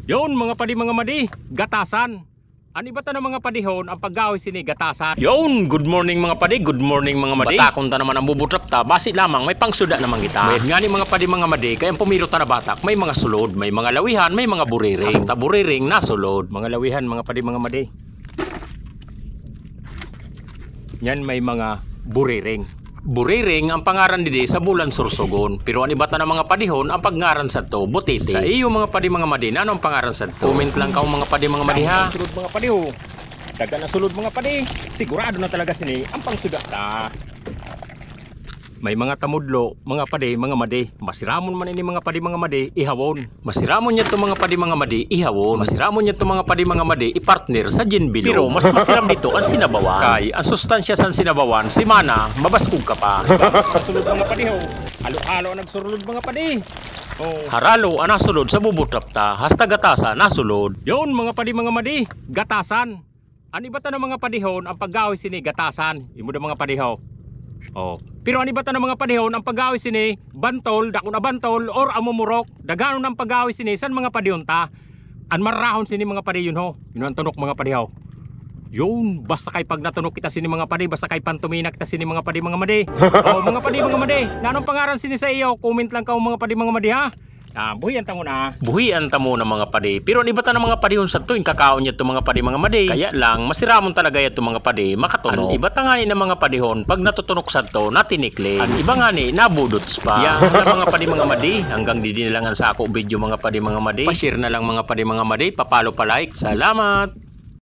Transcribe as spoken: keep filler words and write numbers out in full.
Yun, mga padi, mga madi, gatasan. An iba tana, mga padihon, an paggawi sini gatasan. Yun, good morning, mga padi, good morning, mga madi. Batakon ta naman an bubutrap ta, basi lamang may pangsuda naman kita. Mayad ngani, mga padi, mga madi, kay an pumiro tana batak, may mga sulod, may mga lawihan, may mga buriring. Hasta buriring nasulod. Mga lawihan, mga padi, mga madi. Yan may mga buriring. Buriring an pangaran didi sa bulan Sorsogon. Pero an iba tana, mga padihon, an pagngaran sadto, butiti. Sa iyo, mga padi, mga madi, nano an pangaran sadto? Comment lang kaw, mga padi, mga madi, ha? Sulod, mga padi, ho. Dagan na sulod, mga padi. Sigurado na talaga sini an pangsuda ta. May mga tamudlo, mga padi, mga madi. Masiramon man ini, mga padi, mga madi, ihawon. Masiramon yadto, mga padi, mga madi, ihawon. Masiramon yadto, mga padi, mga madi, ipartner sa ginbilo. Pero mas masiram dito an sinabawan. Kay an sustansya san sinabawan, simana, mabaskog ka pa. Sulod, mga padi, ho. Halo-halo an nagsurlod, mga padi. Oh. Haralo an nasulod sa bubutrap ta, hasta gatasan nasulod. Yun, mga padi, mga madi, gatasan. An iba tana, mga padihon, an paggawi sini gatasan. Imo da, mga padi, ho. Oh. Pero an iba tana, mga padihon, an paggawi sini bantol, dakon a bantol, or amumurok. Daganon an paggawi sini san, mga padihon ta. An marahon sini, mga padi, yun, ho. Yun an tunok, mga padi, ho. Yun, basta kay pag natunok kita sini, mga padi, basta kay pantumina kita sini, mga padi, mga madi. Oh, mga padi, mga madi. Nano an pangaran sini sa iyo? Comment lang kaw, mga padi, mga madi, ha? Ah, buhian ta muna. Buhian ta muna, mga padi. Pero an iba tana, mga padihon, sadto, inkakaon yadto, mga padi, mga madi. Kaya lang, masiramon talaga yadto, mga padi, makatunok. An iba ta ngani na mga padihon, pag natutunok sadto, natinikling. An iba ngani, nabudots pa. Yan, mga padi, mga madi. Hanggang didi na lang an sako video, mga padi, mga madi. Pa-share na lang, mga padi, mga madi. Pa-follow, pa-like. Salamat.